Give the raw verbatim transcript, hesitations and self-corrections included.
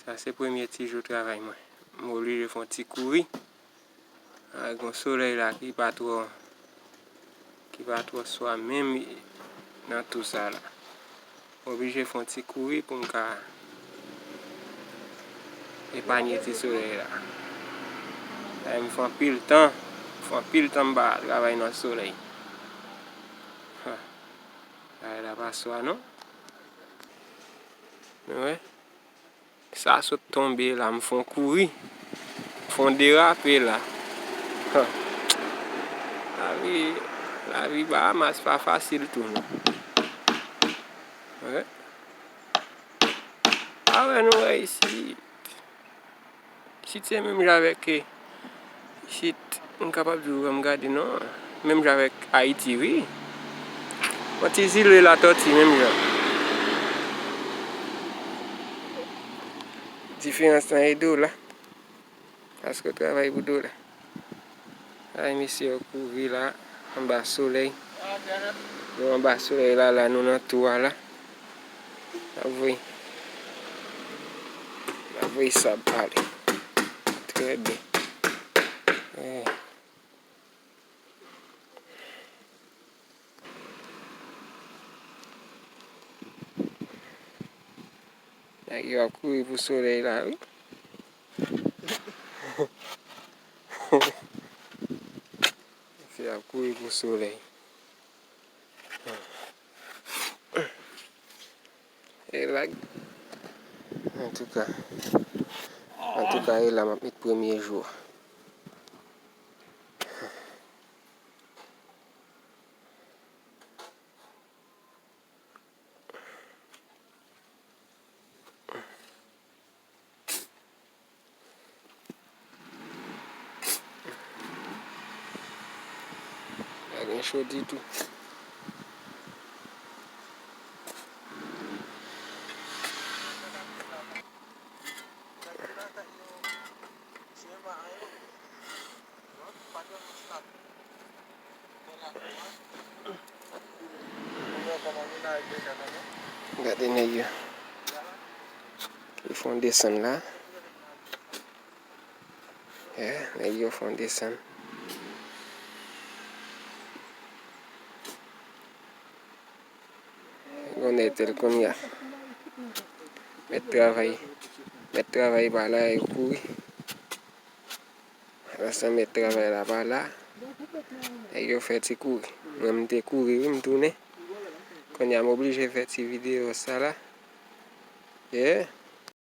Sa se premye ti jou travay mwen. M oblije fè yon ti kouri. Ak yon solèy la ki pa twò, ki pa twò swa menm nan tou sa la. M oblije fè yon ti kouri pou m ka epanye ti solèy la. Sa m fè anpil tan, fè anpil tan m pa travay nan solèy. Ha. Bagay la pa swa non. Nou wè? Sa sot tonbe la, m fè yon kouri. M fè yon derape la. Ha. Lavi, lavi Bahamas pa fasil tou non. Wè. A wè nou wè isit. Isit se menm jan avèk, eh, isit, m kapab di w, m gade non. Menm jan avèk Ayiti, wi. Yon ti zile Latòti menm jan. Diferans lan e dola. Paske w travay pou dola. Ay, mesye yo kouri la, anba solèy. Yo anba solèy la, la, nou nan tou a la. N ap voye, n ap voye sab ale. Trè byen. Eh. Nèg yo ap kouri pou solèy la, wi. Nèg yo ap kouri pou solèy. E la, antouka, antouka, e la m ap met premye jou a. Pa gen cho ditou. Gade nèg yo. Yo fè yon desann la. Yeah, nèg yo fè yon desann. Gon nèg tèl kounye a. Mèt travay, mèt travay pa la, yo kouri. Pandan mèt travay la pa la, nèg yo fè ti kouri. Mwen, m te kouri, wi, m tounen. Kounye a, m oblije fè ti videyo sa la. Yeah.